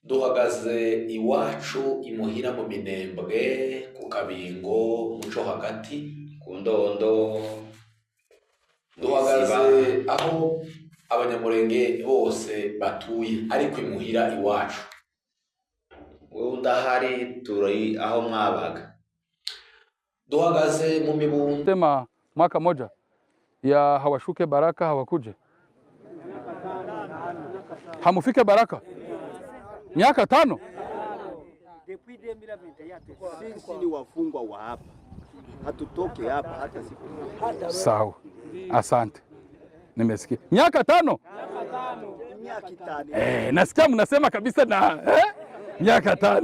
Duhagaze iwacu imuhira mu Minembwe ku Kabingo muco hagati ku Ndondo. Duhagaze aho Abanyamurenge bose batuye, ariko imuhira iwacu. Wowe udahari, turi aho mwabaga. Duhagaze mu Mibunda. Sema mwaka moja ya hawashuke Baraka, hawakuje, hamufike Baraka miaka 5. Sisi ni wafungwa wa hapa, hatutoke hapa hata siku moja. Sawa, asante, nimesikia miaka 5. Miaka 5. Nasikia mnasema kabisa na miaka 5.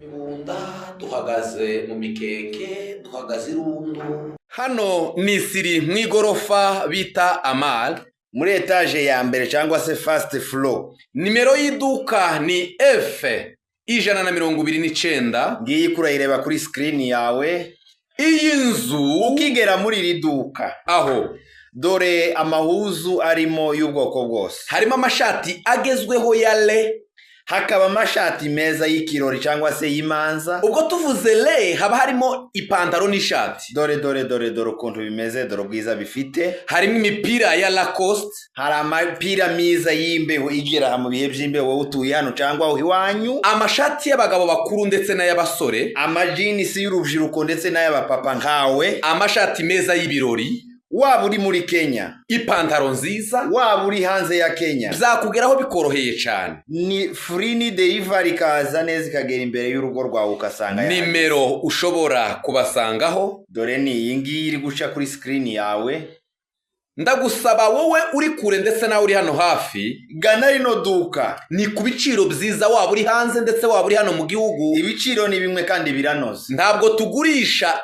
Mibunda, duhagaze mu Mikenke, duhagaze Irundu. Hano ni siri mu igorofa bita Amar, muri étage ya mbere cyangwa se first floor. Nimero y'iduka ni F 129. Ngiyi kurayireba kuri screen yawe. Iyi nzu, ukigera muri iri duka, aho dore amahuzu arimo y'ubwoko bwose. Harimo amashati agezweho ya le, hakaba amashati meza y'ikirori cyangwa se y'imanza. Ubwo tuvuze le, haba harimo ipantaro n'ishati. Dore, dore, dore, dore ukuntu bimeze, dore ubwiza bifite. Harimo imipira ya Lacoste. Hari amapira myiza y'imbeho igera mu bihe by'imbeho, wowe utuye hano cyangwa aho iwanyu. Amashati y'abagabo bakuru ndetse n'ay'abasore. Amajinisi y'urubyiruko ndetse n'ay'abapapa nkawe. Amashati meza y'ibirori. Waba uri muri Kenya, ipantaro nziza, waba uri hanze ya Kenya, byakugeraho bikoroheye cyane. Ni free, ni delivery, ikaza neza ikagera imbere y'urugo rwawe ugasanga yahageze. Nimero ushobora kubasangaho, dore ni iyi ngiyi iri guca kuri screen yawe. Ndagusaba wowe uri kure ndetse nawe uri hano hafi, gana rino duka. Ni ku biciro byiza, waba uri hanze ndetse waba uri hano mu gihugu. Ibiciro ni bimwe kandi biranoze. Ntabwo tugurisha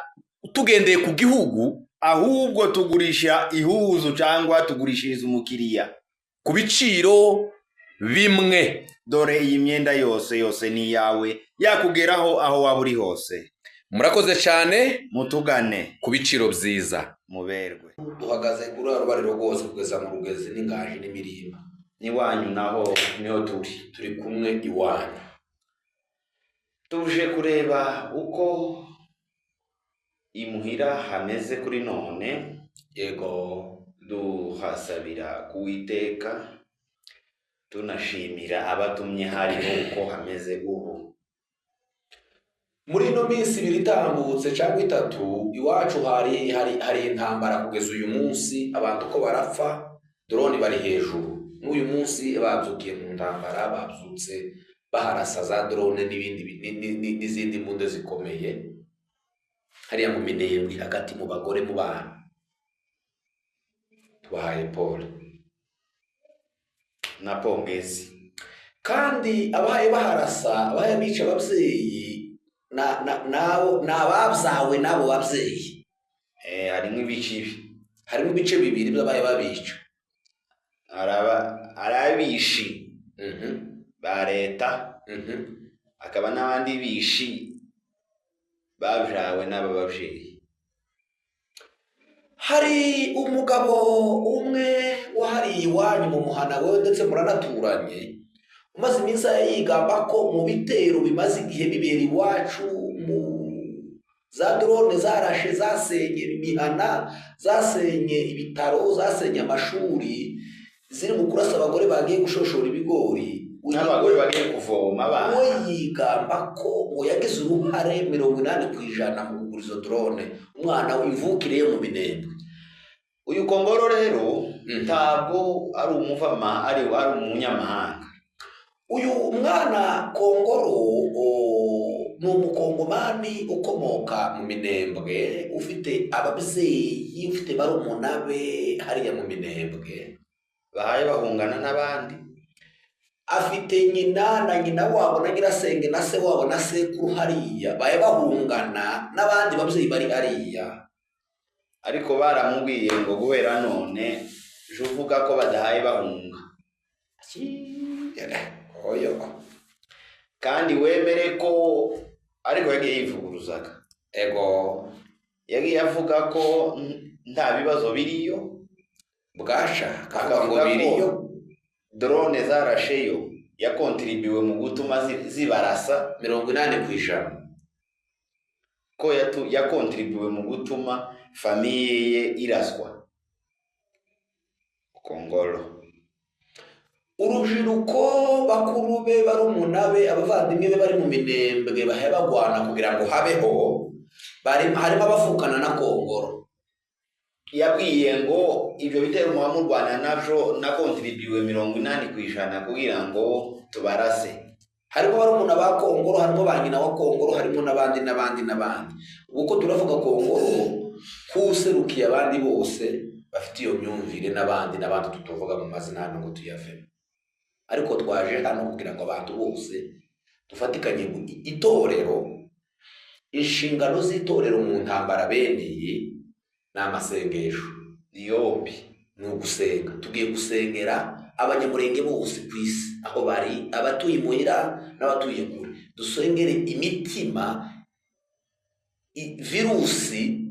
tugendeye ku gihugu, ahubwo tugurisha ihuzu cyangwa tugurishiriza umukiriya ku biciro bimwe. Dore iyi myenda yose yose ni iyawe, yakugeraho aho waba uri hose. Murakoze cyane. Mutugane. Ku biciro byiza. Muberwe. Duhagaze kuri rubariro rwose kugeza mu Rugezi n'Ingaji n'Imirimba. N'iwanyu naho niho turi. Turi kumwe iwanyu. Tuje kureba uko imuhira hameze kuri none. Yego. Duhasabira kuwiteka, tunashimira abatumye hariho uko hameze ubu. Muri ino minsi 2 itambutse cyangwa 3, iwacu hari intambara kugeza uyu munsi. Abantu ko barapfa, drone bari hejuru. N'uyu munsi babyukiye mu ntambara, babyutse baharasa za drone n'ibindi n'izindi mbunde zikomeye hariya mu Minembwe hagati mu bagore, mu bana. Tubahaye pole na pongezi. Kandi abahaye baharasa, abahaye bica ababyeyi nabo ni ababyawe n'abo babyeyi. Harimo ibice ibi. Harimo ibice bibiri by'abahaye babica. Hari abishi ba leta, hakaba n'abandi bishi babyawe n'aba babyeyi. Hari umugabo umwe wahariye iwanyu mu muhana wewe ndetse muranaturanye, umaze iminsi yigamba ko mu bitero bimaze igihe bibera iwacu, mu za drone zarashe, zasenye imihana, zasenye ibitaro, zasenye amashuri, ziri mu kurasa abagore bagiye gushoshora ibigori. N'abagore bagiye kuvoma abana. We yigamba ko ngo yagize uruhare 80% mu kugura izo drone, umwana imvukire yo mu Minembwe. Uyu Kongoro rero ntabwo ari umuvama, ari umunyamahanga. Uyu mwana Kongoro ni umukongomani ukomoka mu Minembwe, ufite ababyeyi, ufite barumuna be hariya mu Minembwe. Bahaye bahungana n'abandi. Afite nyina na nyina wabo na nyirasenge na se wabo na sekuru hariya, baye bahungana n'abandi babyeyi bari hariya. Ariko baramubwiye ngo guhera none je uvuga ko badahaye bahunga. Oyo. Kandi wemere ko ariko yagiye yivuguruzaga. Ego. Yagiye avuga ko nta bibazo biriyo. Bwasha akavuga ngo biriyo. Drone zarasheyo. Yakontribuwe mu gutuma zibarasa. 80%. Ko yakontribuwe mu gutuma famille ye iraswa. Kongolo. Urubyiruko, bakuru be, barumuna be, abavandimwe be bari mu Minembwe bahe bagwana kugira ngo habeho, harimo abavukana na Kongoro. Yabwiye ngo ibyo bitero muba murwana navyo nakontribuwe 80% kugira ngo tubarase. Harimo barumuna ba Kongoro, harimo ba nyina wa Kongoro, harimo n'abandi n'abandi n'abandi. Ubwo ko turavuga Kongoro kuserukiye abandi bose bafite iyo myumvire, n'abandi n'abandi tutuvuga mu mazina hano ngo tuyavemo, ariko twaje hano kugira ngo abantu bose dufatikanye itorero. Inshingano z'itorero mu ntambara bene iyi ni amasengesho. Yombi. Ni ugusenga. Tugiye gusengera Abanyamurenge bose ku isi aho bari, abatuye imuhira n'abatuye kure. Dusengere imitima, virusi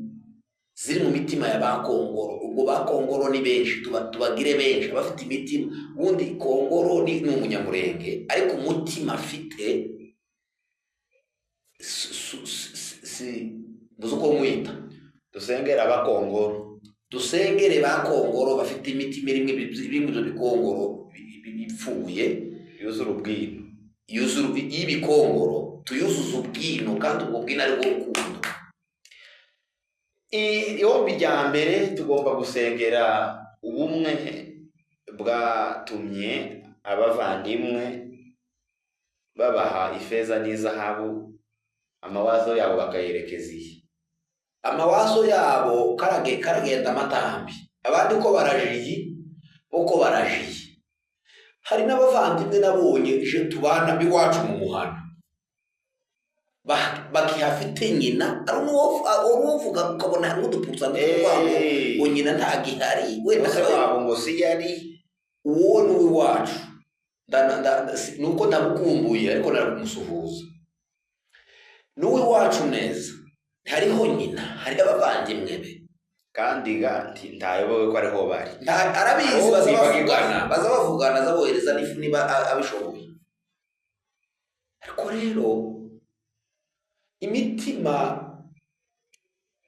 ziri mu mitima ya ba Kongoro. Ubwo ba Kongoro ni benshi, tubagire benshi abafite imitima. Ubundi Kongoro ni Umunyamurenge, ariko umutima afite si mbuze uko mwita. Dusengera Abakongoro. Dusengere ba Kongoro bafite imitima irimo ibyo bikongoro bipfuye. Yuzura ubwino. Yuzura y'ibikongoro, tuyuzuze ubwino, kandi ubwo bwino ari bwo rukundo. Ihombi rya mbere, tugomba gusengera ubumwe bwatumye abavandimwe babaha ifeza n'izahabu, amawazo yabo bakayerekeza iyi. Amawazo yabo karagenda amatambi, abandi ko barajiyi, bo ko barajiye. Hari n'abavandimwe nabonye je tubana b'iwacu mu muhana bakihafite nyina, ari uwovuga ukabona harimo uduputsa twabo ngo nyina ntagihari wenda. Bose wabo ngo si yari. Uwo ni uw'iwacu. Nuko ndamukumbuye, ariko nari kumusuhuza. Ni uw'iwacu neza, hariho nyina, hariho abavandimwe be. Kandi ga ntayobewe ko ariho bari. Arabizi. Oh, baza bibagirwa. Bavugana, baza bavugana, aza bohereza n'ifu niba abishoboye. Ariko rero imitima,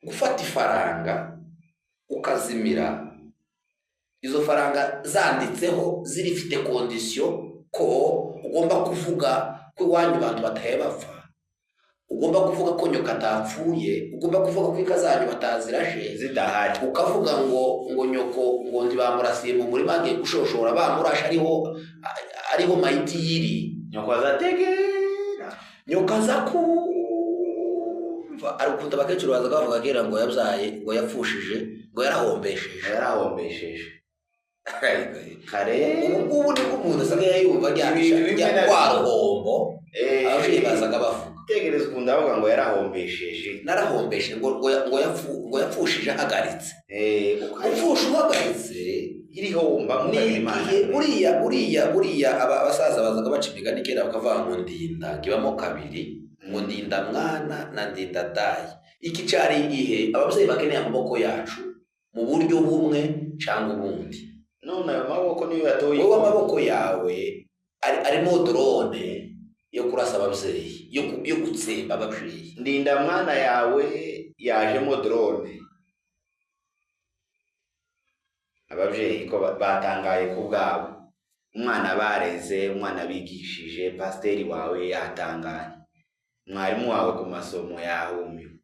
gufata ifaranga ukazimira, izo faranga zanditseho zirifite condition ko ugomba kuvuga ko iwanyu abantu bataye bapfa, ugomba kuvuga ko nyoka atapfuye, ugomba kuvuga ko inka zanyu batazirashe zidahari, ukavuga ngo nyoko ngo ntibamurasiye mu murima agiye gushoshora, bamurashe ariho mayiti yiri. Nyoko azategera. Nyoko aza kumva. Ari ukuntu abakecuru baza bavuga kera ngo yabyaye, ngo yapfushije, ngo yarahombesheje. Yarahombesheje kare. Ubu ngubu nibwo umuntu asigaye yumva Ibintu bimwe na rwa bimwe. ruhombo ababyeyi bazaga bavuga. Tegereza ukuntu avuga ngo yarahombesheje. Narahombeshe, ngo yapfushije ahagaritse. Gupfusha uhagaritse Iriho wumva ni mukagira Imana. igihe buriya abasaza bazaga baca imigani kera bakavuga ngo ndinda ngo ibamo kabiri, ngo ndinda mwana na ndinda dayi. Iki cyari igihe ababyeyi bakeneye amaboko yacu mu buryo bumwe cyangwa ubundi. None ayo maboko niyo yatoye. Wowe amaboko yawe arimo drone yo kurasa ababyeyi, yo gutsemba ababyeyi. Ndinda mwana yawe yajemo drone. Ababyeyi ko batangaye ku bwabo, umwana bareze, umwana bigishije, pasiteri wawe yatangaye, mwarimu wawe ku masomo yahumiwe,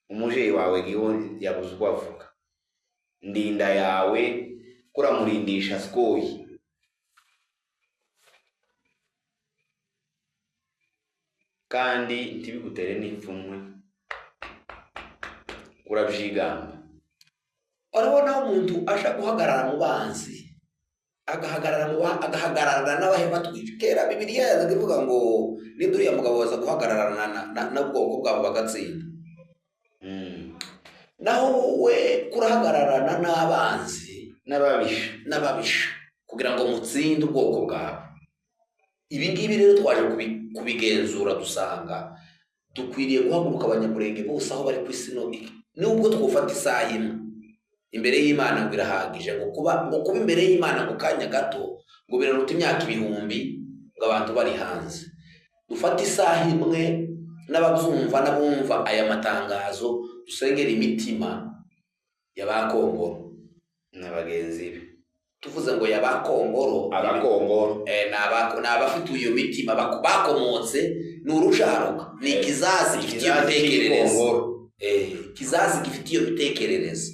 umubyeyi wawe giho yabuze uko avuga. Ndinda yawe kuramurindisha sikoyi. Kandi ntibigutere n'ipfunwe, urabyigamba. Urabona aho umuntu aja guhagarara mu banzi, agahagarara mu agahagararana n'abahema batwica. Kera Bibiliya yazaga ivuga ngo ninde uriya mugabo waza guhagararana n'ubwoko bwabo bagatsinda. Naho wowe kurahagararana n'abanzi n'ababisha. N'ababisha kugira ngo mutsinde ubwoko bwawe. Ibi ngibi rero twaje kubigenzura, dusanga dukwiriye guhaguruka, Abanyamurenge bose aho bari ku isi, no nubwo twufata isaha imwe. Imbere y'Imana ngo irahagije, ngo kuba imbere y'Imana ngo kanya gato ngo biraruta imyaka ibihumbi ngo abantu bari hanze. Dufate isaha imwe n'ababyumva n'abumva aya matangazo, dusengera imitima y'abakongoro Na bagenzi be. Tuvuze ngo y'abakongoro, Abakongoro. Ni abafite iyo mitima bakomotse, ni urujaruka, ni ikizazi gifite iyo Ikizazi mitekerereze. cy'Igikongoro. Ikizazi gifite iyo mitekerereze.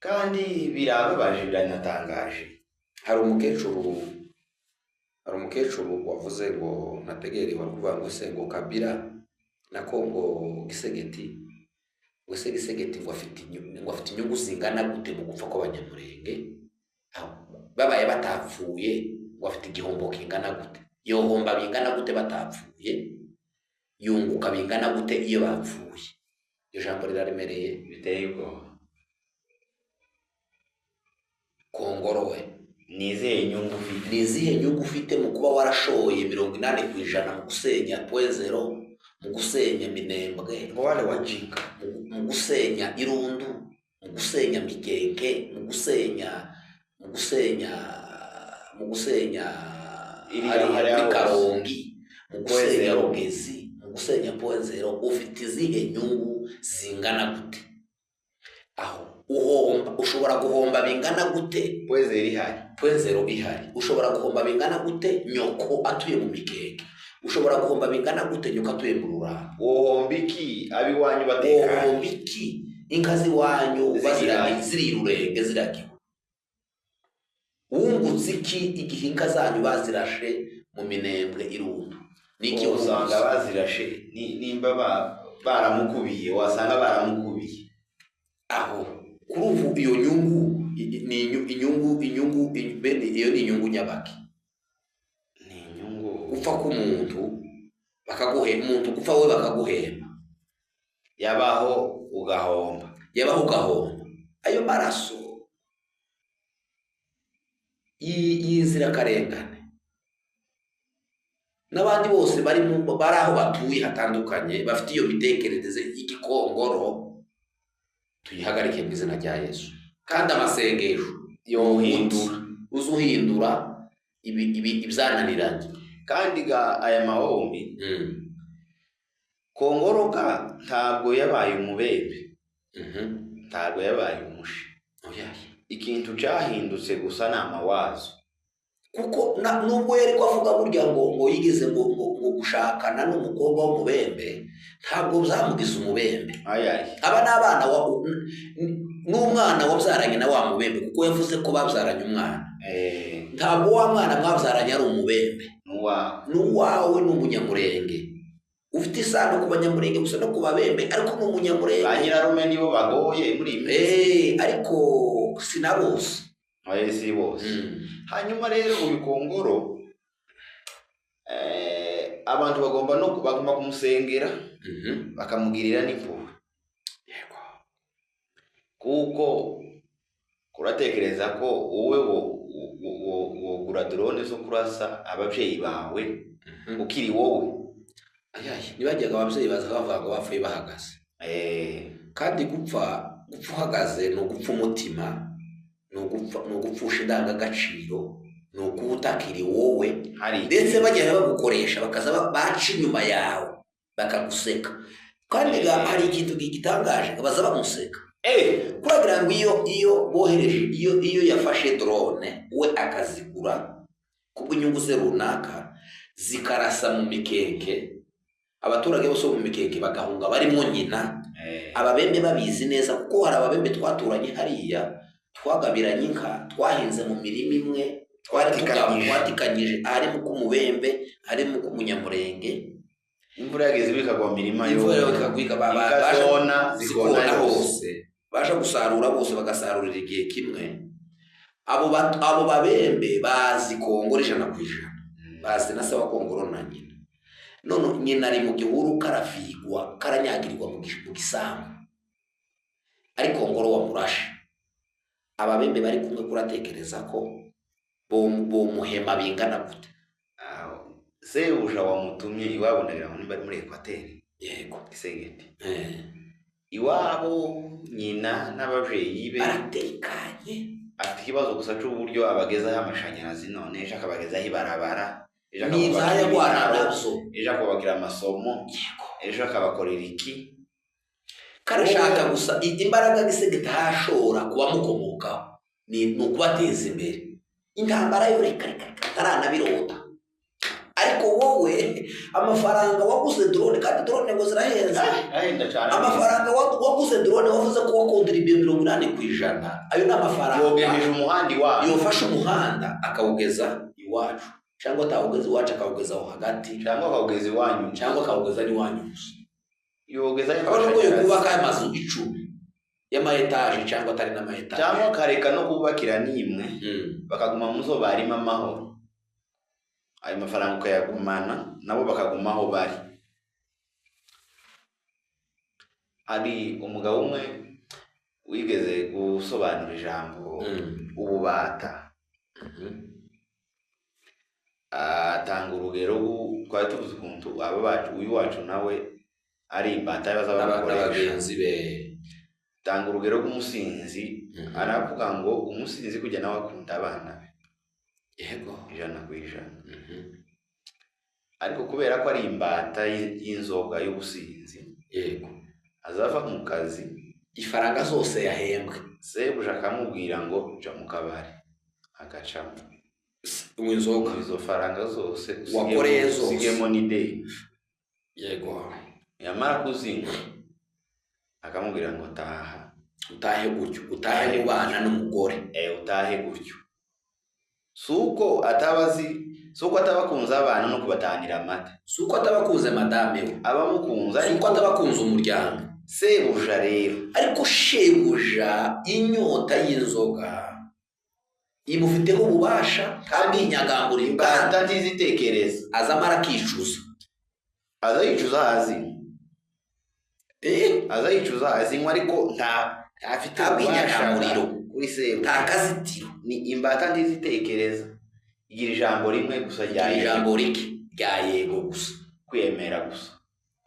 Kandi birababaje, biranatangaje. Hari umukecuru wavuze ngo nategere, wari kuvuga ngo se ngo Kabila na Kongo Tshisekedi, ngo se Tshisekedi ngo afite inyungu zingana gute mu gupfa kw'Abanyamurenge? Aho, babaye batapfuye ngo afite igihombo kingana gute? Yohomba bingana gute batapfuye? Yunguka bingana gute iyo bapfuye? Iryo jambo riraremereye. Biteye ubwoba. Kongoro we. Ni izihe nyungu ufite? Ni izihe nyungu ufite mu kuba warashoye 80% mu gusenya Point Zéro, mu gusenya Minembwe, Ngo wale wajinga. mu gusenya Irundu, mu gusenya Mikenke, mu gusenya Iriya hariya hariya muri hose. Karongi, mu gusenya Point Zéro. Rugezi, mu gusenya Point Zéro? Ufite izihe nyungu zingana gute? Aho uhomba, ushobora guhomba bingana gute? Point Zéro ihari. Point Zéro ihari, ushobora guhomba bingana gute nyoko atuye mu Mikeke? Ushobora guhomba bingana gute nyoko atuye mu Ruramba? Wohomba iki ab'iwanyu batekanye? Wohomba iki inka z'iwanyu Ziri baziragiye, hanze. ziri irurenge ziragiwe? Wungutse iki igihe inka zanyu bazirashe mu Minembwe, Irundu? Ni iki Usanga wungutse? bazirashe nimba baramukubiye, wasanga baramukubiye. Aho kuri ubu iyo nyungu ni inyungu bene iyo ni inyungu nyabaki? Ni inyungu. Gupfa k'umuntu bakaguhemba, umuntu gupfa wowe bakaguhemba. Yabaho ugahomba. Yabaho ugahomba. Ayo maraso y'inzirakarengane n'abandi bose bari aho batuye hatandukanye bafite iyo mitekerereze y'igikongoro, tuyihagarike mu izina rya Yesu. Kandi amasengesho yohindura. Uza uhindura ibi ibyananiranye. Kandi ga aya mahombi, Kongoroka ntabwo yabaye umubembe, ntabwo yabaye umushi. Oya. Ikintu cyahindutse gusa ni amawazo. Kuko nubwo yari ko avuga burya ngo yigeze ngo gushakana n'umukobwa w'umubembe, ntabwo byamugize umubembe. Ayayi. Aba ni abana n'umwana wabyaranye na wa mubembe, kuko yavuze ko babyaranye umwana. Ntabwo wa mwana mwabyaranye ari umubembe. N'uwawe. N'uwawe, ni umunyamurenge, ufite isano ku Banyamurenge gusa no ku Babembe, ariko ni umunyamurenge. Ba nyirarume nibo bagoye muri iyi minsi. Ariko si na bose. Oya, si bose. Hanyuma rero uyu Kongoro, abantu bagomba no bagomba kumusengera, bakamugirira n'impuhwe. Kuko kuratekereza ko wowe wogura drone zo kurasa ababyeyi bawe ukiri wowe? Ayayi, ntibajyaga ababyeyi baza bavuga ngo bapfuye bahagaze. Kandi gupfa uhagaze ni ugupfa umutima, ni ugupfusha indangagaciro, ni ukuba utakiri wowe. Hari Ndetse bagenda bagukoresha, bakaza baca inyuma yawe bakaguseka. Kandi hari ikintu gitangaje, baza bamuseka. Kuragira ngo iyo bohereje, iyo yafashe drone we akazigura kubw'inyungu ze runaka, zikarasa mu Mikenke, abaturage bose bo mu Mikenke bagahunga barimo nyina. Ababembe babizi neza, kuko hari ababembe twaturanye hariya, twagabiranye inka, twahinze mu mirima imwe, twari Twatikanyije. Twatikanyije, harimo k'umubembe, harimo k'umunyamurenge. Imvura yageze ikagwa mu mirima. Imvura yose. ikagwa Inka zona zikona zikona yose. Hose baje gusarura, bose bagasarurira igihe kimwe. Abo babembe bazi Kongoro 100%, bazi na se wa Kongoro na nyina. None nyina ari mu gihuru, karavigwa, karanyagirirwa mu gisambu, ariko Ngoro wamurashe. Ababembe bari kumwe, kuratekereza ko bomuhema bingana gute? Aho, sebuja wamutumye iwabo, ndagira ngo nimba ari muri Ekwateri. Yego. Tshisekedi. Iwabo nyina n'ababyeyi be baratekanye. Afite ikibazo gusa c'uburyo abagezaho amashanyarazi, none ejo akabagezaho ibarabara, ejo ni akabubakira ibyayagwana ibitaro, nabyo. Ejo akubakira amasomo, Yego. Ejo akabakorera iki. Karashaka gusa imbaraga gisege itahashora kubamukomokaho ni ukubateza imbere. Intambara yo reka reka reka, ataranabirota. Ariko wowe amafaranga waguze drone, kandi drone ngo zirahenze. Ahenda cyane. Amafaranga waguze drone, wavuze ko wakontribuye 80%, ayo ni amafaranga Yogejeje umuhanda iwabo. Yofashe umuhanda akawugeza iwacu, cyangwa atawugeza iwacu akawugeza aho hagati. Cyangwa akawugeza iwanyu. Cyangwa akawugeza n'iwanyu gusa. Yogezayo Abona ko amashanyarazi. yokubaka amazu 10 y'ama étages cyangwa atari n'ama étages. Cyangwa akareka no kubakira n'imwe, bakaguma mu zo barimo amahoro, ayo mafaranga ukayagumana, nabo bakaguma aho bari. Hari umugabo umwe wigeze gusobanura ijambo ububata, atanga urugero. Twari tuvuze ukuntu aba bacu, uyu wacu nawe ari imbata y'abaza bamukoresha. N'abagenzi be. Atanga urugero rw'umusinzi, aravuga ngo umusinzi kujya nawe akunda abana be 100%, ariko kubera ko ari imbata y'inzoga y'ubusinzi, azava mu kazi, ifaranga zose yahembwe, sebuja akamubwira ngo jya mu kabari, agacamo unywa inzoga. Izo faranga zose Wakoreye zose. Usigemo n'ideni. Yamara kuzinywa akamubwira ngo taha. Utahe gutyo, utahe mu bana n'umugore. Utahe gutyo. Si uko ataba azi, si uko ataba akunze abana no kubatahanira amata. Si uko ataba akunze madame we. Aba amukunze. Si Ariko uko ataba akunze umuryango. Sebuja rero, ariko shebuja inyota y'inzoga imufiteho ububasha, kandi inyagambura imbata imbata ntizitekereza. Azamara akicuza. Aza yicuza azinywa. Aza yicuza azinywa, ariko nta ntafite Nta bwinyagamburiro. Kuri sebuja. Nta kazitiro. Ni imbata ntizitekereza, igira ijambo rimwe gusa rya Igira yego. Ijambo rike rya yego gusa. Kwiyemera gusa.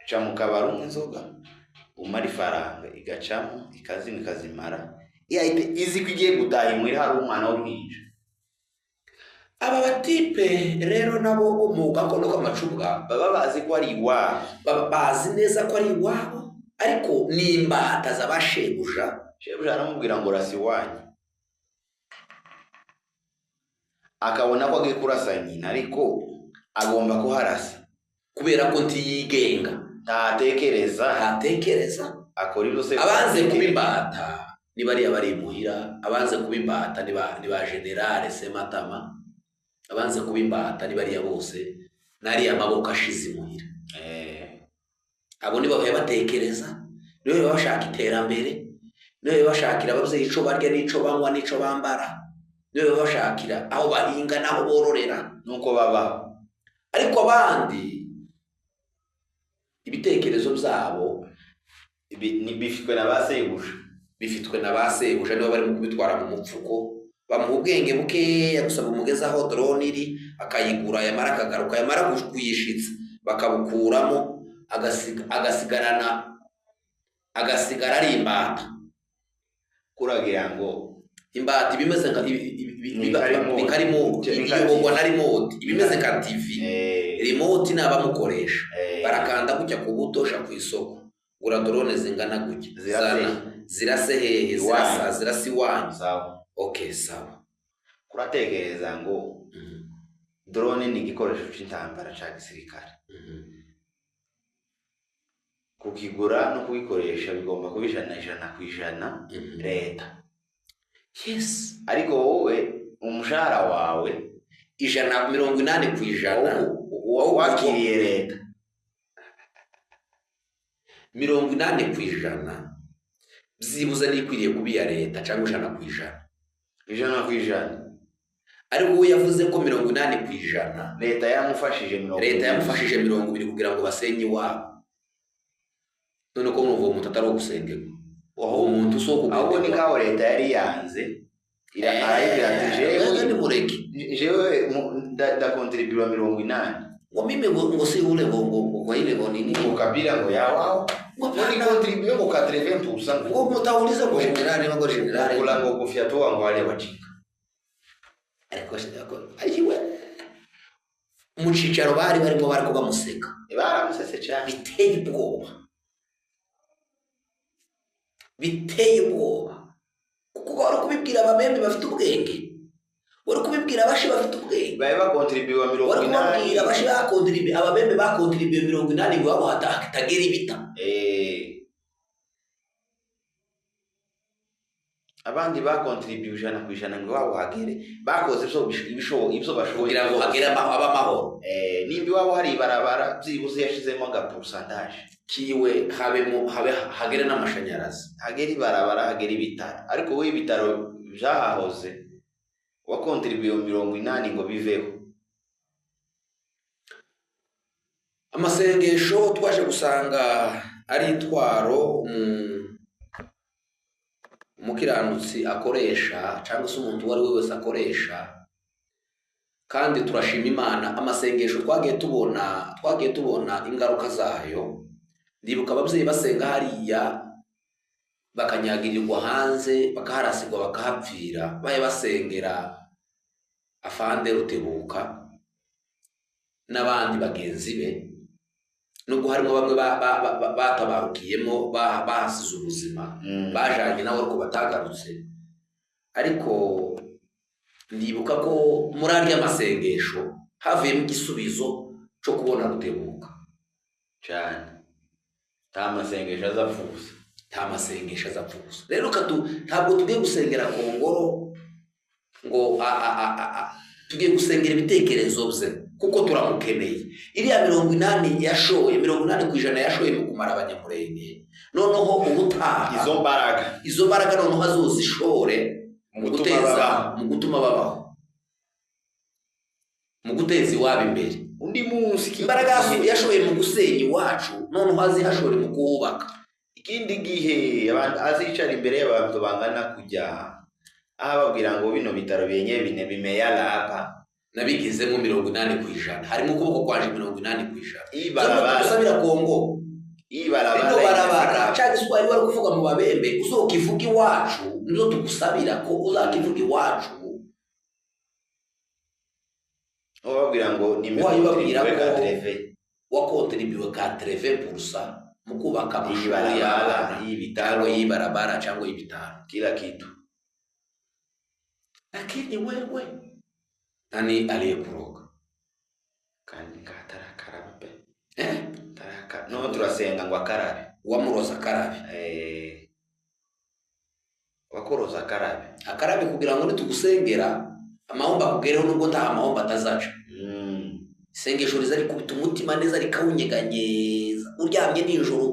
Ca mu kabari, unywa inzoga, umara ifaranga, igacamo, ikazinywa, ikazimara, yahita izi ko igiye gutaha imuhira hari umwana w'uruhinja. Aba batipe rero nabo bo mu gakondo k'amacubwa baba bazi ko ari iwabo. Baba bazi neza ko ari iwabo, ariko ni imbata z'abashebuja. Shebuja aramubwira ngo rasa iwanyu, akabona ko agiye kurasa nyina, ariko agomba kuharasa. Kubera ko ntiyigenga. Ntatekereza. Ntatekereza. Akora ibyo se. Abanze kuba imbata ni bariya bari imuhira, abanze kuba imbata ni ba général Sematama, abanze kuba imbata ni bariya bose n'ariya maboko ashize imuhira. Abo nibo baba batekereza, nibo baba bashaka iterambere, nibo baba bashakira ababyeyi ico barya n'ico banywa n'ico bambara, nibo baba bashakira aho bahinga n'aho bororera. Nuko babaho. Ariko abandi ibitekerezo byabo bifitwe na ba sebuja. Bifitwe na ba sebuja, nibo barimo kubitwara mu mupfuko. Bamuha ubwenge bukeya gusa bumugeza aho drone iri, akayigura, yamara akagaruka, yamara kuyishitsa bakabukuramo, agasigarana, agasigara ari imbata. Kuragira ngo Imbata iba imeze nka Ni nka remote. Ni nka remote. Ni nka Iyoborwa TV. na remote, iba imeze nka TV. Remote ni abamukoresha. Barakanda gutya ku butosha ku isoko, gura drone zingana gutya. Zirase. Zana zirase hehe? Iwanyu. Zirasa iwanyu. Sawa. Okay, sawa. Kuratekereza ngo drone ni igikoresho c'intambara ca gisirikare, kukigura no kugikoresha bigomba kuba 100% leta. Ariko wowe umushahara wawe, 180%, wakiriye leta. 80% byibuze n'ikwiriye kuba iya leta, cyangwa 100%. 100%. Ariko we yavuze ko 80%. Leta yaramufashije mirongo Leta ibiri. Yamufashije 20 kugira ngo basenye iwabo. None ko mwumva uwo muntu atari uwo gusengerwa, uwo muntu si uwo Ahubwo ni kugenderwa. nkaho leta yari yanze, arayibwira ati Jewe jewe nimureke. Jewe ndakontribura 80. Ngo mimi ngo si ule ngo kwa ile ngo nini. Ngo kabila ngo ya wao. Ngo Ngo ni contribuer ngo 80% ngo mutauliza ngo generali, ngo generali. Kula ngo kufyatua ngo wale wajinga. Ariko ayiwe mu cicaro bari barimo bariko bamuseka. Baramusese cyane. Biteye ubwoba, biteye ubwoba, kuko wari kubibwira ababembe bafite ubwenge, wari kubibwira abashi bafite ubwenge. Baye bakontribuwa wari 80. kubabwira abashi bakontribuye, ababembe bakontribuye 80 ngo iwabo hatagira ibita. Abandi bakontribuye 100% ngo iwabo hagere, bakoze ibyo bashoboye kugira ngo hagere abe amahoro. Nimba iwabo hari ibarabara byibuze yashizemo aga pourcentage kiwe, habemo habe hagere n'amashanyarazi, hagere ibarabara, hagere ibitaro. Ariko wowe ibitaro byahahoze wakontribuye 80 ngo biveho. Amasengesho twaje gusanga ari itwaro umukiranutsi akoresha, cyangwa se umuntu uwo ari we wese akoresha. Kandi turashima Imana, amasengesho twagiye tubona ingaruka zayo. Ndibuka ababyeyi basenga hariya bakanyagirirwa hanze, bakaharasigwa, bakahapfira, baye basengera afande Rutebuka n'abandi bagenzi be, nubwo harimo bamwe batabarukiyemo, bahasize ubuzima, bajanye nawe ariko batagarutse. Ariko ndibuka ko muri arya masengesho havuyemo igisubizo cyo kubona Rutebuka cyane. Nta masengesho azapfa ubusa, nta masengesho azapfa ubusa. Rero ntabwo tugiye gusengera Kongoro ngo tugiye gusengera ibitekerezo bye, kuko turamukeneye. Iriya 80 yashoye, 80% yashoye mu kumara abanyamurenge. Noneho ubutaha izo mbaraga noneho azozishore mu guteza, mu gutuma babaho, mu guteza iwabo imbere. Undi munsi imbaraga yashoye mu gusenya iwacu, noneho azihashore mu kuwubaka. Ikindi gihe abantu azicara imbere y'abantu bangana kujya aho ababwira ngo bino bitaro byenye bine bimeyala hapa nabigizemo 80%, harimo ukuboko kwaje 80%. Ibarabara gusabira Kongo, ibarabara barabara cyangwa iswari wari kuvuga mu babembe, uzokivuga iwacu, nizo tugusabira ko uzakivuga iwacu. Ubabwira ngo ni wakontribuwe 80% mu kubaka amashuri y'abana, y'ibitaro, y'ibarabara cyangwa y'ibitaro, kila kitu. Lakini wewe nani aliyekuroga? Kandi katarakaraba pe. Taraka. No turasenga ngo akarabe. Wamuroza akarabe. Wakoroza akarabe. Akarabe kugira ngo nitugusengera amahomba akugereho, nubwo nta amahomba atazaca. Isengesho riza rikubita umutima neza rikawunyeganyeza. Uryamye nijoro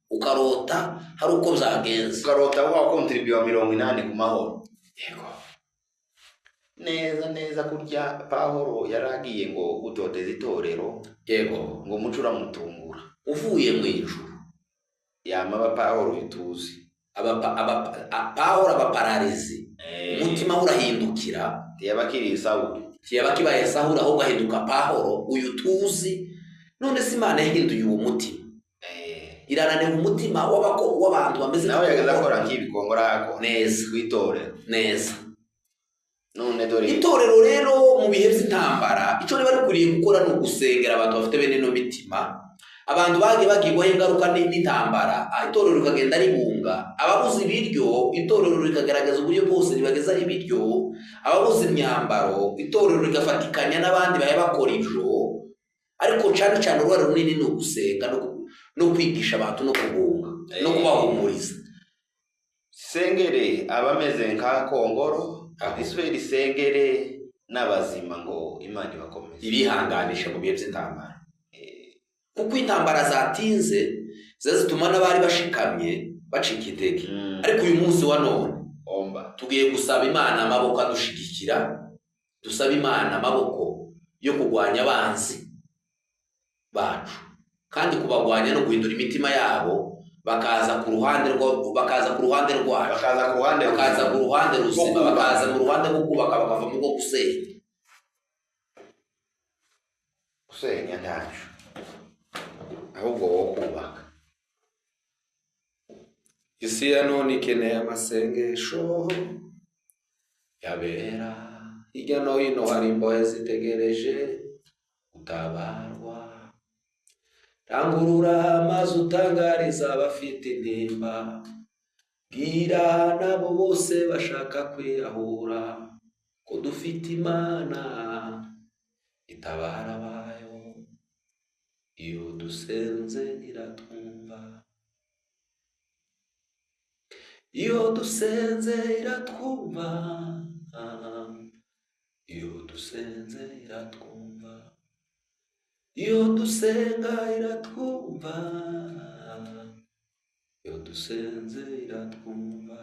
ukarota hari uko byagenze. Ukarota wakontribuye 80 ku mahoro. Yego. Neza neza kurya Pahoro yaragiye ngo gutoteza itorero. Yego. Ngo mucura mutungura uvuye mu ijuru yama aba Pahoro bituzi Pahoro abapararizi, umutima urahindukira, tiyabakiri Sawuli, tiyabakibaye Sawuli, ahubwo ahinduka Pahoro uyu tuzi. None se Imana yahinduye uwo mutima, irananira umutima w'abantu bameze nawe yageza akora nk'ibi Kongora akora neza kwitorero neza. None dore itorero rero mu bihe by'intambara icyo riba rikwiriye gukora ni ugusengera abantu bafite bene no mitima, abantu bagiye bagirwaho ingaruka n'intambara, itorero rikagenda ribunga ababuze ibiryo, itorero rikagaragaza uburyo bwose ribagezaho ibiryo, ababuze imyambaro, itorero rigafatikanya n'abandi baye bakora ibyo. Ariko cyane cyane uruhare runini ni ugusenga no kwigisha abantu no kubunga no kubahumuriza. Sengere abameze nka Kongoro, Isweri sengere n'abazima ngo Imana ibakomeze, ibihanganisha mu bihe by'intambara. Kuko intambara zatinze zazituma n'abari bashikamye bacika intege. Ariko uyu munsi wa none tugiye gusaba Imana amaboko adushigikira, dusaba Imana amaboko yo kurwanya abanzi bacu, kandi kubagwanya no guhindura imitima yabo, bakaza ku ruhande bakaza ku ruhande rwacu, bakaza ku ruhande ruzima, bakaza mu ruhande rwo kubaka, bakava mu rwo gusenya. Gusenya ntaco, ahubwo wo kubaka. Isi ya none ikeneye amasengesho yabera. Hirya no hino hari imbohe zitegereje gutabarwa. Rangurura amazi utangariza abafite intimba, bwira nabo bose bashaka kwiyahura ko dufite Imana itabara abayo. Iyo dusenze iratwumva, iyo dusenze iratwumva, iyo dusenze iratwumva, iyo dusenga iratwumva, iyo dusenze iratwumva.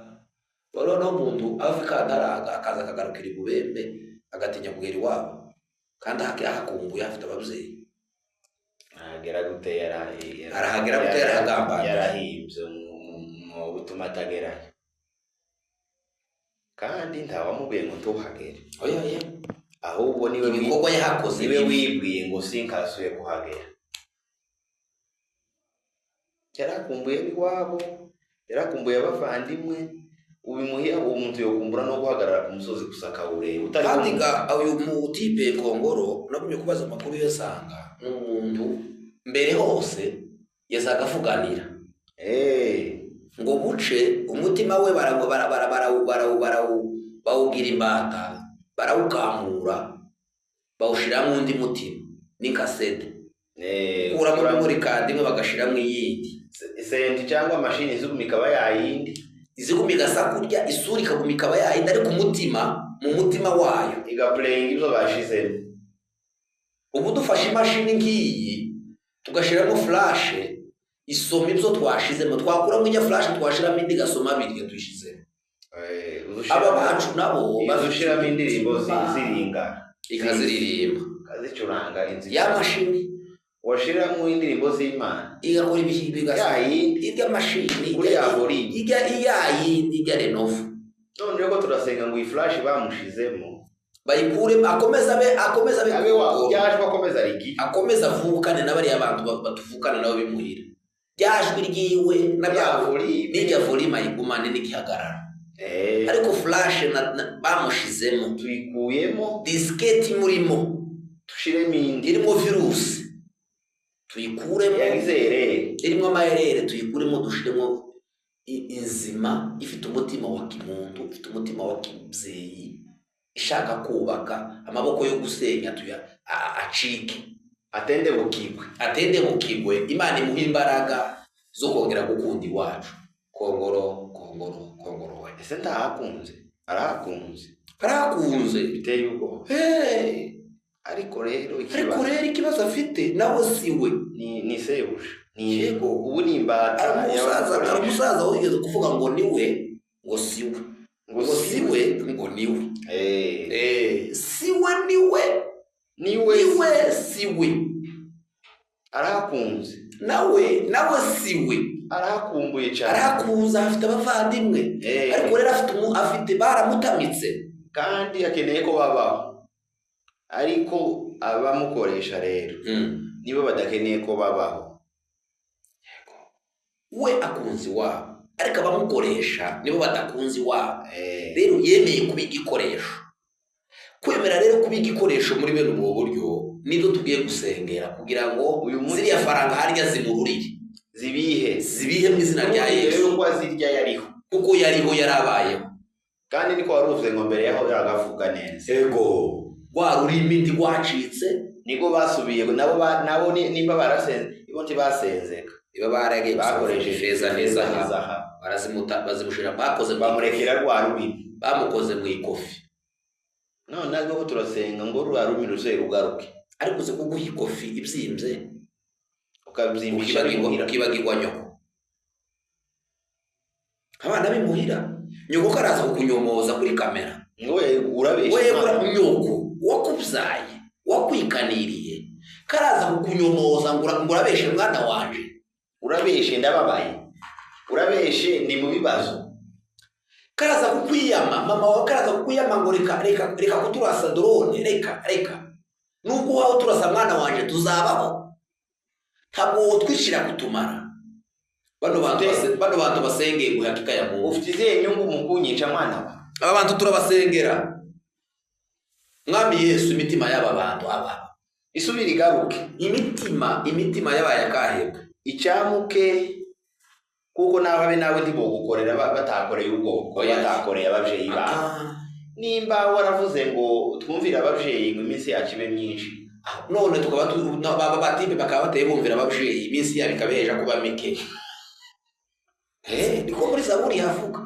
Noneho umuntu ava i Kantaraga akaza akagarukira i Bubembe, agatinya kugera iwabo kandi ahakumbuye, afite ababyeyi. Arahagera gute? Arahagera gute? Yarahagambaniye. Yarahimbye mu butuma atagerayo, kandi ntawamubwiye ngo ntuhagere. Oya, oya. Ahubwo niwe Ibikorwa yahakoze niwe bibi. wibwiye ngo sinkasuye kuhagera. Yarakumbuye iwabo, yarakumbuye abavandimwe. Ubimuhiye uwo muntu yokumbura no guhagarara ku musozi gusa akawureba utari Kandi kumva. ga uyu mutipe Kongoro, nagumye kubaza amakuru, yasanga ni umuntu mbere hose yazaga avuganira ngo buce umutima we bawugira imbata, barawukamura, bawushiramo undi mutima n'ikasete, kuramo memory card imwe bagashiramo iyindi. Senti cyangwa mashini izuguma ikaba yayindi. Iziguma igasa kurya, isura ikaguma ikaba yayindi, ariko umutima mu mutima wayo igapureyinga ibyo bashizemo. Ubu dufashe imashini nk'iyi tugashiramo flash, isoma ibyo twashizemo, twakuramo ijya flash twashiramo indi igasoma birya tuyishizemo. Aba bacu nabo ushiramo indirimbo ziringana, ikaziririmba, ukazicuranga inzu ya mashini. Washiramo indirimbo z'Imana, igakora ibihi bigasa yayindi ijya mashini kuri ya volume, ijya iya yindi ijya Lenovo. None ko turasenga ngo iyi flash bamushizemo bayikuremo, akomeze abe abe wa Kongoro. byajwe akomeza arigi Akomeze avukane na bariya bantu batuvukana nabo bimuhira, ryajwi ryiwe na ya bya volume n'ijya volume ayigumane n'igihagararo, ariko flash bamushizemo tuyikuyemo, disketi imurimo, tushiremo indi irimo virusi, tuyikuremo. Yagize erere. Irimo amayerere, tuyikuremo, dushiremo inzima ifite umutima wa kimuntu, ifite umutima wa kibyeyi, ishaka kubaka. Amaboko yo gusenya tuya acike, atende bukigwe. Atende mukigwe. Imana imuha imbaraga zo kongera gukunda iwacu. Kongoro, Kongoro, Kongoro we. Ese ntahakunze? Arahakunze. Karakunze. Biteye ubwoba. Hey! Ariko rero Ariko ikibazo rero ikibazo afite nawe si we. Ni sebuja, ni Yego. ubu ni imbata. Hari umusaza, hari y'abamukoresha. Umusaza wigeze kuvuga ngo ni we, ngo si we, ngo ngo si we, ngo ni we. Si we, ni we. Ni we. Ni we, si we. Arahakunze. Nawe si we. Arahakumbuye cyane. Arahakunze, afite abavandimwe, ariko rero afite baramutamitse. Kandi akeneye ko babaho, ariko abamukoresha rero nibo badakeneye ko babaho. We akunze iwabo, ariko abamukoresha nibo badakunze iwabo. Rero yemeye kuba igikoresho. Kwemera rero kuba igikoresho muri bene ubwo buryo nibyo tugiye gusengera kugira ngo Uyu munsi- ziriya faranga harya zimururire, zibihe. Zibihe mu izina rya Rero Yesu. ko azirya yariho. Kuko yariho, yarabayeho. Kandi niko wari uvuze ngo mbere yaho yagavuga neza. Ego, rwa rurimi ntirwacitse. Niko basubiye nabo nabo nimba barasenze, ibo ntibasenzeka. Iba baragiye bakoresheje ifeza n'izahabu, n'izahabu. Barazimuta, bazimushira, bakoze mu Bamurekera rwa rurimi. Bamukoze mu ikofi. None natwe ko turasenga ngo rwa rurimi ruze rugaruke. Ariko uzi kuguha ikofi ibyimbye, ukabyimbisha ukibagirwa bimuhira. Ukibagirwa nyoko, abana bimuhira, nyoko karaza kukunyomoza kuri kamera. Ngo we urabeshya. We Imana. Nyoko wakubyaye, wakwikaniriye, karaza kukunyomoza ngo ngo urabeshe mwana wanje. Urabeshe, ndababaye, urabeshe, ni mu bibazo. Karaza kukwiyama, mama wawe karaza kukwiyama ngo reka, reka, reka kuturasa drone, reka, reka. Nubwo waba uturasa mwana wanje, tuzabaho, ntabwo wotwishira kutumara. Bano bantu bano bantu basengeye ngo hakika ya Mungu. Ufite izihe nyungu mu kunyica, mwana wa? Aba bantu turabasengera, Mwami Yesu, imitima y'aba bantu aba isubire igaruke. Imitima yabaye akahebwe. Icyamuke, kuko nawe abe nawe ntibogukorera batakoreye ubwoko, Oya. batakoreye ababyeyi bawe. Nimba waravuze ngo twumvire ababyeyi ngo iminsi yacu ibe myinshi, None tukaba batimbe bakaba bateye bumvira ababyeyi, iminsi yabo ikabeheja kuba mike. Niko muri Zaburi havuga.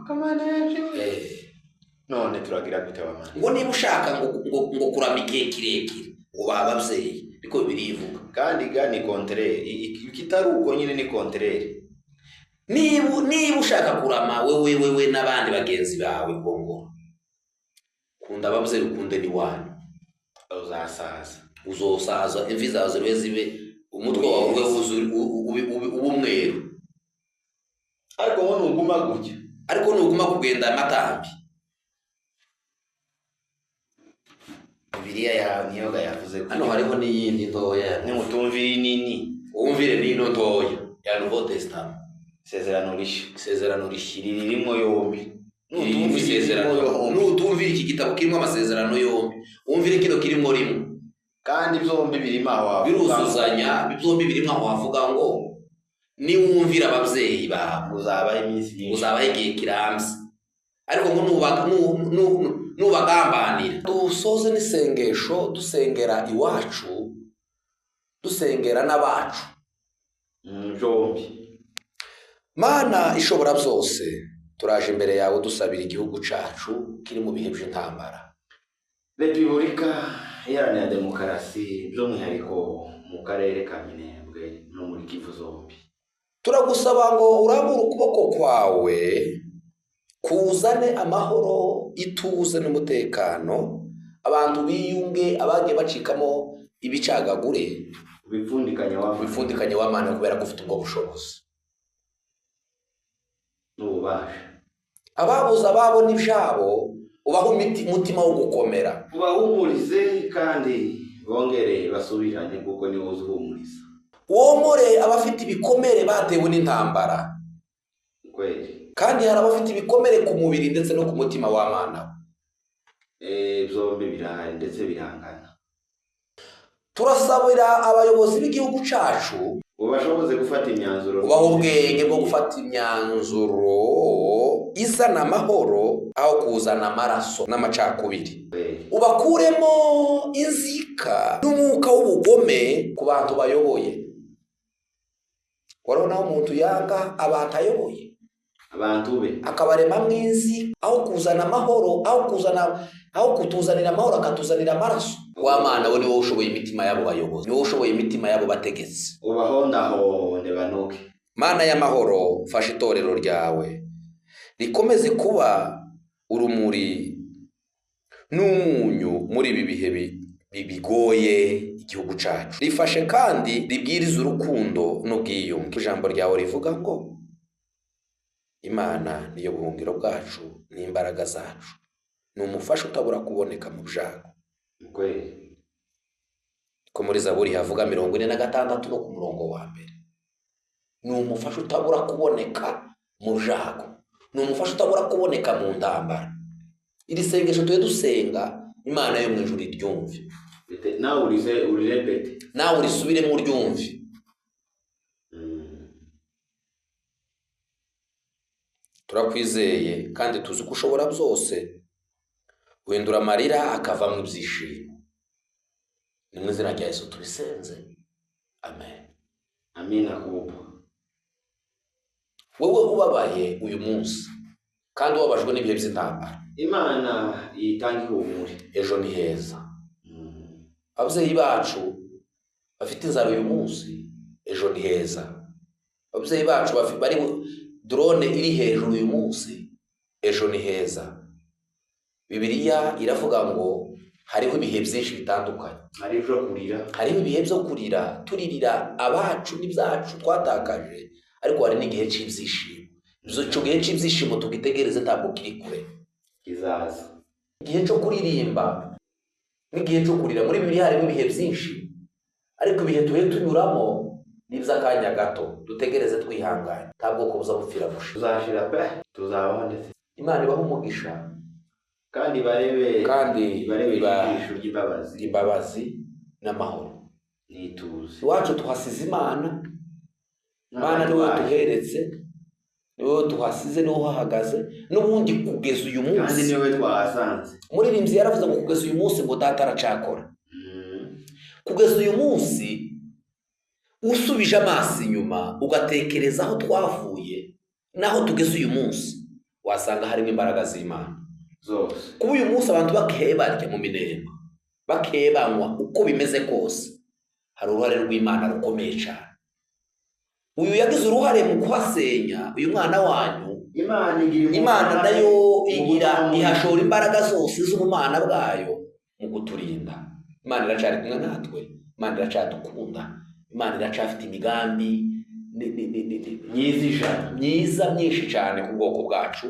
None turagira gute, wamana? Ngo niba ushaka ngo kurama igihe kirekire, ngo ba ababyeyi, niko Bibiliya ivuga. Kandi ga ni contraire, ikitari uko nyine ni contraire. Niba ushaka kurama wewe n'abandi bagenzi bawe, ngo kunda ababyeyi, ukunde n'iwanyu. Uzasaza. Uzosaza, imvi zawe zibe umutwe wawe ube wuzuye ube umweru. Ariko ngo nuguma gutya, Ariko nuguma kugenda amatambi. Bibiliya yawe niyo ga yavuze ko Hano hariho n'iyindi ntoya. nimutumvira inini, Wumvire n'ino ntoya ya Nouveau Testament. Isezerano rishya. Isezerano rishya. Iri ririmo yombi. Ririmo Nutumvira isezerano. irimo yombi. Nutumvira iki gitabo kirimo amasezerano yombi, wumvire kino kirimo rimwe. Kandi byombi birimo aho wavuga. Biruzuzanya byombi, birimo aho wavuga ngo niwumvira ababyeyi bawe, uzabaho iminsi myinshi, uzabaho igihe kirambye. Ariko ngo nubagambanira. Dusoze n'isengesho, dusengera iwacu, dusengera n'abacu. Byombi. Mana ishobora byose, turaje imbere yawe dusabira igihugu cacu kiri mu bihe by'intambara. Repubulika Iharanira Demokarasi, by'umwihariko mu karere ka Minembwe no muri Kivu zombi. Turagusaba ngo urambure ukuboko kwawe kuzane amahoro, ituze n'umutekano, abantu biyunge, abagiye bacikamo ibicagagure, ubipfundikanya wa ubipfundikanye w'Amana, kubera ko ufite ubwo bushobozi n'ububasha. Ababuze ababo n'ibyabo, ubahe umutima wo gukomera. Ubahumurize kandi bongere basubirane, kuko niwo uzi uhumuriza. Womore abafite ibikomere batewe n'intambara. Kweli. Kandi hari abafite ibikomere ku mubiri ndetse no ku mutima w'Amana. Byombi birahari ndetse birangana. Turasabira abayobozi b'igihugu cacu, ubashoboze gufata imyanzuro, ubaha ubwenge bwo gufata imyanzuro izana amahoro aho kuzana amaraso n'amacakubiri. Kweli. Ubakuremo inzika n'umwuka w'ubugome ku bantu bayoboye. Warabona aho umuntu yanga abantu ayoboye, abantu be, akabaremamo inzi aho kuzana amahoro, aho kutuzanira amahoro akatuzanira amaraso. Wa Mana we, ni wowe ushoboye imitima y'abo bayobozi, ni wowe ushoboye imitima y'abo bategetsi. Ubahondahonde banuke. Mana y'amahoro, fasha itorero ryawe rikomeze kuba urumuri n'umunyu muri ibi bihe bigoye igihugu cacu. Rifashe kandi ribwirize urukundo n'ubwiyunge. Ijambo ryawe rivuga ngo Imana niyo buhungiro bwacu n'imbaraga zacu, ni umufasha utabura kuboneka mu byago. Kweli. Ko muri Zaburi havuga 46 no ku murongo wa mbere. Ni umufasha utabura kuboneka mu byago, ni umufasha utabura kuboneka mu ntambara. Iri sengesho tuye dusenga, Imana yo mu ijuru iryumve. Nawe urize urirepete. Nawe urisubiremo uryumve. Turakwizeye kandi tuzi ko ushobora byose, uhindura amarira akavamo ibyishimo. Ni mu izina rya Yesu tubisenze, amen. Amina kubwa. Wowe ubabaye uyu munsi kandi ubabajwe n'ibihe by'intambara, Imana itanga ihumure. Ejo ni heza. Ababyeyi bacu bafite inzara uyu munsi, ejo ni heza. Ababyeyi bacu bari drone iri hejuru uyu munsi, ejo ni heza. Bibiliya iravuga ngo hariho ibihe byinshi bitandukanye. Hari ibyo kurira. Hariho ibihe byo kurira, turirira abacu n'ibyacu twatakaje, ariko hari n'igihe cy'ibyishimo. Icyo gihe cy'ibyishimo tugitegereze, ntabwo kiri kure. Kizaza. Igihe cyo kuririmba N'igihe cyo kurira. Muri Bibiliya harimo ibihe byinshi, ariko ibihe tuhe tunyuramo ni iby'akanya gato. Dutegereze twihanganye, nta bwoko buza bupfira gushira. Tuzashira pe, tuzabaho ndetse. Imana ibahe umugisha. Kandi barebe, kandi barebe iba ijisho ry'imbabazi imbabazi n'amahoro n'ituze. Iwacu tuhasize Imana. Imana niwe duheretse, niwe tuhasize, niwe uhahagaze n'ubundi kugeza uyu kandi munsi. Niwe twahasanze. Umuririmbyi yaravuze ngo kugeza uyu munsi ngo data aracakora. Kugeza uyu munsi, usubije amaso inyuma ugatekereza aho twavuye n'aho tugeze uyu munsi, wasanga harimo imbaraga z'Imana zose. Kuba uyu munsi abantu bakebarya mu Minembwe, bakebanywa, uko bimeze kose hari uruhare rw'Imana rukomeye cyane. Uyu yagize uruhare mu kuhasenya uyu mwana wanyu. Imana igira Imana uruhare nayo mu igira gutuma ihashora imbaraga zose z'ubumana bwayo mu kuturinda. Imana iracyari kumwe natwe, Imana iracyadukunda, Imana iracyafite imigambi myiza ijana, myiza myinshi cyane ku bwoko bwacu.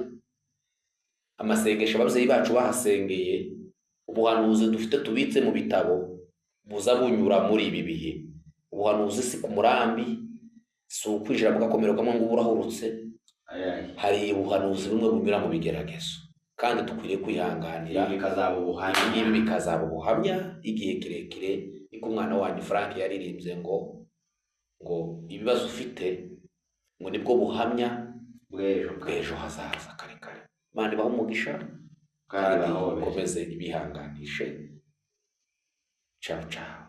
Amasengesho ababyeyi bacu bahasengeye, ubuhanuzi dufite tubitse mu bitabo buza bunyura muri ibi bihe. Ubuhanuzi si ku murambi, si ukwinjira mu gakomero kamwe ngo ube urahurutse. Ayayi. Hari ubuhanuzi bumwe bunyura mu bigeragezo, kandi dukwiriye kwihanganira. Ibi bikazaba ubuhamya. Ibi bikazaba ubuhamya igihe kirekire. Niko umwana wanyu Frank yaririmbye ngo ibibazo ufite ngo nibwo buhamya bw'ejo bw'ejo hazaza kare kare. Imana ibahe umugisha kandi kandi bahobere, ikomeze ibihanganishe. Ciao ciao.